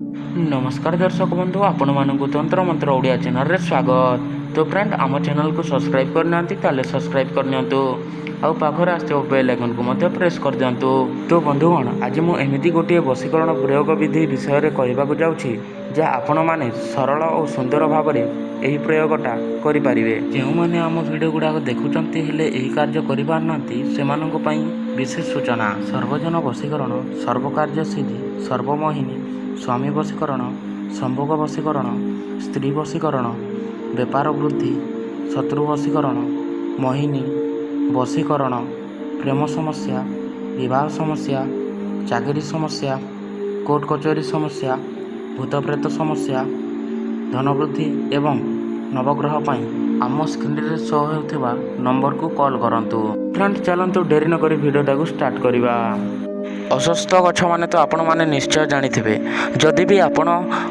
ନମସ୍କାର ଦର୍ଶକ ବନ୍ଧୁ, ଆପଣମାନଙ୍କୁ ତନ୍ତ୍ର ମନ୍ତ୍ର ଓଡ଼ିଆ ଚ୍ୟାନେଲରେ ସ୍ୱାଗତ। ତ ଫ୍ରେଣ୍ଡ, ଆମ ଚ୍ୟାନେଲକୁ ସବସ୍କ୍ରାଇବ୍ କରିନାହାନ୍ତି ତାହେଲେ ସବସ୍କ୍ରାଇବ୍ କରିନିଅନ୍ତୁ ଆଉ ପାଖରେ ଆସିଥିବା ବେଲ୍ ଆଇକନ୍କୁ ମଧ୍ୟ ପ୍ରେସ୍ କରିଦିଅନ୍ତୁ। ତ ବନ୍ଧୁଗଣ, ଆଜି ମୁଁ ଏମିତି ଗୋଟିଏ ବଶୀକରଣ ପ୍ରୟୋଗ ବିଧି ବିଷୟରେ କହିବାକୁ ଯାଉଛି, ଯାହା ଆପଣମାନେ ସରଳ ଓ ସୁନ୍ଦର ଭାବରେ ଏହି ପ୍ରୟୋଗଟା କରିପାରିବେ। ଯେଉଁମାନେ ଆମ ଭିଡ଼ିଓ ଗୁଡ଼ାକ ଦେଖୁଛନ୍ତି ହେଲେ ଏହି କାର୍ଯ୍ୟ କରିପାରୁନାହାନ୍ତି, ସେମାନଙ୍କ ପାଇଁ ବିଶେଷ ସୂଚନା। ସର୍ବଜନ ବଶୀକରଣ, ସର୍ବକାର୍ଯ୍ୟ ସିଦ୍ଧି, ସର୍ବମୋହିନୀ, ସ୍ୱାମୀ ବଶୀକରଣ, ସମ୍ଭୋଗ ବଶୀକରଣ, ସ୍ତ୍ରୀ ବଶୀକରଣ, ବେପାର ବୃଦ୍ଧି, ଶତ୍ରୁ ବଶୀକରଣ, ମୋହିନୀ ବଶୀକରଣ, ପ୍ରେମ ସମସ୍ୟା, ବିବାହ ସମସ୍ୟା, ଚାକିରି ସମସ୍ୟା, କୋର୍ଟ କଚେରୀ ସମସ୍ୟା, ଭୂତପ୍ରେତ ସମସ୍ୟା, ଧନବୃଦ୍ଧି ଏବଂ ନବଗ୍ରହ ପାଇଁ ଆମ ସ୍କ୍ରିନରେ ଶୋ ହେଉଥିବା ନମ୍ବରକୁ କଲ୍ କରନ୍ତୁ। ଫ୍ରେଣ୍ଡ, ଚାଲନ୍ତୁ ଡେରି ନକରି ଭିଡ଼ିଓଟାକୁ ଷ୍ଟାର୍ଟ କରିବା। ଅଶ୍ୱତ୍ଥ ଗଛ ମାନେ ତ ଆପଣମାନେ ନିଶ୍ଚୟ ଜାଣିଥିବେ। ଯଦି ବି ଆପଣ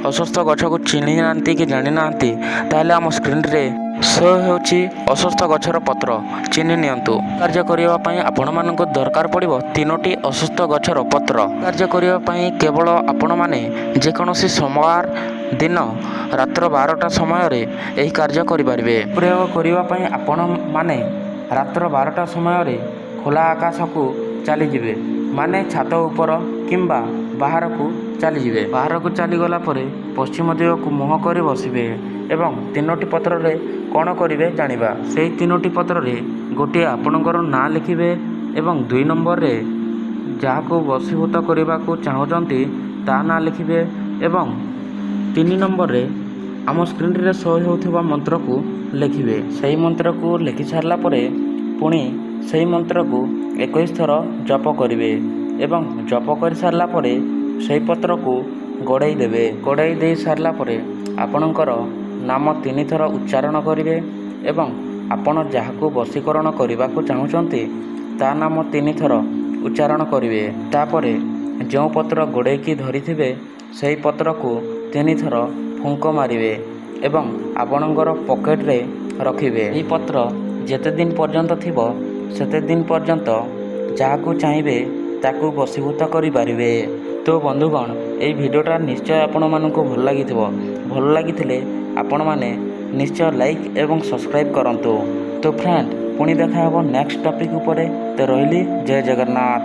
ଅଶ୍ୱତ୍ଥ ଗଛକୁ ଚିହ୍ନି ନାହାନ୍ତି କି ଜାଣିନାହାନ୍ତି, ତାହେଲେ ଆମ ସ୍କ୍ରିନରେ ଶୋ ହେଉଛି ଅଶ୍ୱତ୍ଥ ଗଛର ପତ୍ର, ଚିହ୍ନି ନିଅନ୍ତୁ। କାର୍ଯ୍ୟ କରିବା ପାଇଁ ଆପଣମାନଙ୍କୁ ଦରକାର ପଡ଼ିବ ତିନୋଟି ଅଶ୍ୱତ୍ଥ ଗଛର ପତ୍ର। କାର୍ଯ୍ୟ କରିବା ପାଇଁ କେବଳ ଆପଣମାନେ ଯେକୌଣସି ସୋମବାର ଦିନ ରାତ୍ର 12ଟା ସମୟରେ ଏହି କାର୍ଯ୍ୟ କରିପାରିବେ। ପ୍ରୟୋଗ କରିବା ପାଇଁ ଆପଣମାନେ ରାତ୍ର 12ଟା ସମୟରେ ଖୋଲା ଆକାଶକୁ ଚାଲିଯିବେ, ମାନେ ଛାତ ଉପର କିମ୍ବା ବାହାରକୁ ଚାଲିଯିବେ। ବାହାରକୁ ଚାଲିଗଲା ପରେ ପଶ୍ଚିମ ଦିଗକୁ ମୁହଁ କରି ବସିବେ ଏବଂ ତିନୋଟି ପତ୍ରରେ କ'ଣ କରିବେ ଜାଣିବା। ସେଇ ତିନୋଟି ପତ୍ରରେ ଗୋଟିଏ ଆପଣଙ୍କର ନାଁ ଲେଖିବେ ଏବଂ 2 ନମ୍ବରରେ ଯାହାକୁ ବଶୀଭୂତ କରିବାକୁ ଚାହୁଁଛନ୍ତି ତା ନାଁ ଲେଖିବେ ଏବଂ 3 ନମ୍ବରରେ ଆମ ସ୍କ୍ରିନରେ ଶୋ ହେଉଥିବା ମନ୍ତ୍ରକୁ ଲେଖିବେ। ସେଇ ମନ୍ତ୍ରକୁ ଲେଖି ସାରିଲା ପରେ ପୁଣି ସେଇ ମନ୍ତ୍ରକୁ 21 ଥର ଜପ କରିବେ ଏବଂ ଜପ କରିସାରିଲା ପରେ ସେଇ ପତ୍ରକୁ ଗଡ଼େଇ ଦେବେ। ଗଡ଼େଇ ଦେଇ ସାରିଲା ପରେ ଆପଣଙ୍କର ନାମ ତିନିଥର ଉଚ୍ଚାରଣ କରିବେ ଏବଂ ଆପଣ ଯାହାକୁ ବଶୀକରଣ କରିବାକୁ ଚାହୁଁଛନ୍ତି ତା ନାମ ତିନିଥର ଉଚ୍ଚାରଣ କରିବେ। ତାପରେ ଯେଉଁ ପତ୍ର ଗଡ଼େଇକି ଧରିଥିବେ, ସେଇ ପତ୍ରକୁ ତିନିଥର ଫୁଙ୍କ ମାରିବେ ଏବଂ ଆପଣଙ୍କର ପକେଟରେ ରଖିବେ। ଏହି ପତ୍ର ଯେତେ ଦିନ ପର୍ଯ୍ୟନ୍ତ ଥିବ, ସେତେ ଦିନ ପର୍ଯ୍ୟନ୍ତ ଯାହାକୁ ଚାହିଁବେ ତାକୁ ବଶୀଭୂତ କରିପାରିବେ। ତ ବନ୍ଧୁଗଣ, ଏଇ ଭିଡ଼ିଓଟା ନିଶ୍ଚୟ ଆପଣମାନଙ୍କୁ ଭଲ ଲାଗିଥିବ। ଭଲ ଲାଗିଥିଲେ ଆପଣମାନେ ନିଶ୍ଚୟ ଲାଇକ୍ ଏବଂ ସବସ୍କ୍ରାଇବ୍ କରନ୍ତୁ। ତ ଫ୍ରେଣ୍ଡ, ପୁଣି ଦେଖା ହେବ ନେକ୍ସଟ ଟପିକ୍ ଉପରେ। ତ ରହିଲି, ଜୟ ଜଗନ୍ନାଥ।